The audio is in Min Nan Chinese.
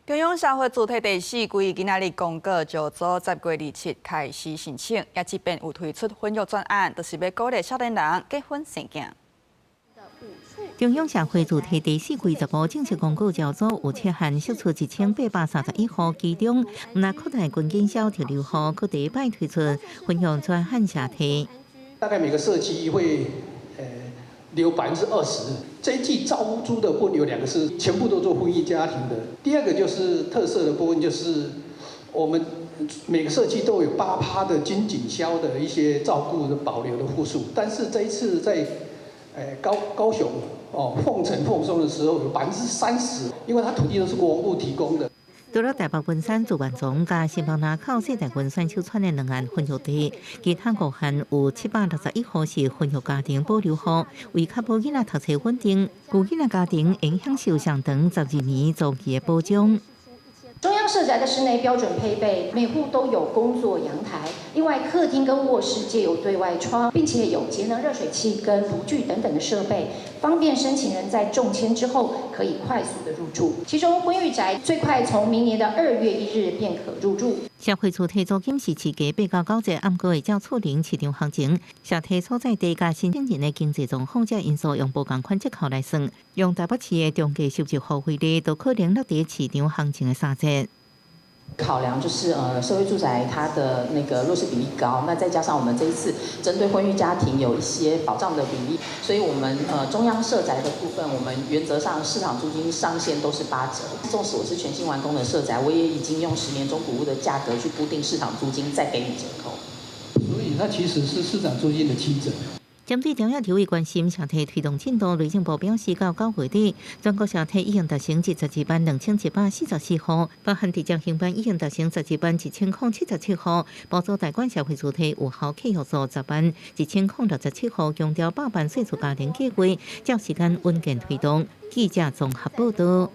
中央社會住宅第四季今仔日公告招租10月27開始申請，也這遍有推出婚育專案，就是欲鼓勵少年人結婚生囝。中央社會住宅第四季15正式公告招租有七項釋出1831戶，其中毋但擴大軍警小特留戶，閣第一擺推出婚育專案社提。大概每個社區會留20%。這一季招租的部分有兩個是全部都做婚育家庭的。第二個就是特色的部分，就是我們每個社區都有8趴的軍警消的一些照顧的保留的戶數，但是這一次在高雄哦鳳城鳳松的時候有30%，因為它土地都是國防部提供的。除了台北文山自願莊佮新北林口世代文選手村的兩案婚育地，其他五項有761戶是婚育家庭保留戶，為確保囡仔讀冊穩定，孤囡仔家庭會享受上長12年租期的保障。中央社宅的室內標準配備，每戶都有工作陽台，另外客廳跟臥室皆有對外窗，並且有節能熱水器跟爐具等等的設備，方便申請人在中籤之後可以快速的入住。其中婚育宅最快從明年的2月1日便可入住。社會住宅租金是市價8到9折，毋過會照厝齡市場行情，社提所在地佮申請人的經濟狀況這因素用無仝款折扣來算，用台北市的中低收入戶為例，都可能落佇市場行情的3折。考量就是社會住宅它的那個弱勢比例高，那再加上我們這一次針對婚育家庭有一些保障的比例，所以我們中央社宅的部分，我們原則上市場租金上限都是8折。縱使我是全新完工的社宅，我也已經用10年中古屋的價格去估定市場租金，再給你折扣。所以它其實是市場租金的7折。針對中央立委關心社提推動進度，內政部表示，到9月底，全國社提已經達成72萬2144戶，包含直接興辦已經達成12萬1077戶，補助代管社會住宅有效契約數10萬1067戶，強調8萬稅厝家庭計畫，照時間穩健推動。記者綜合報道。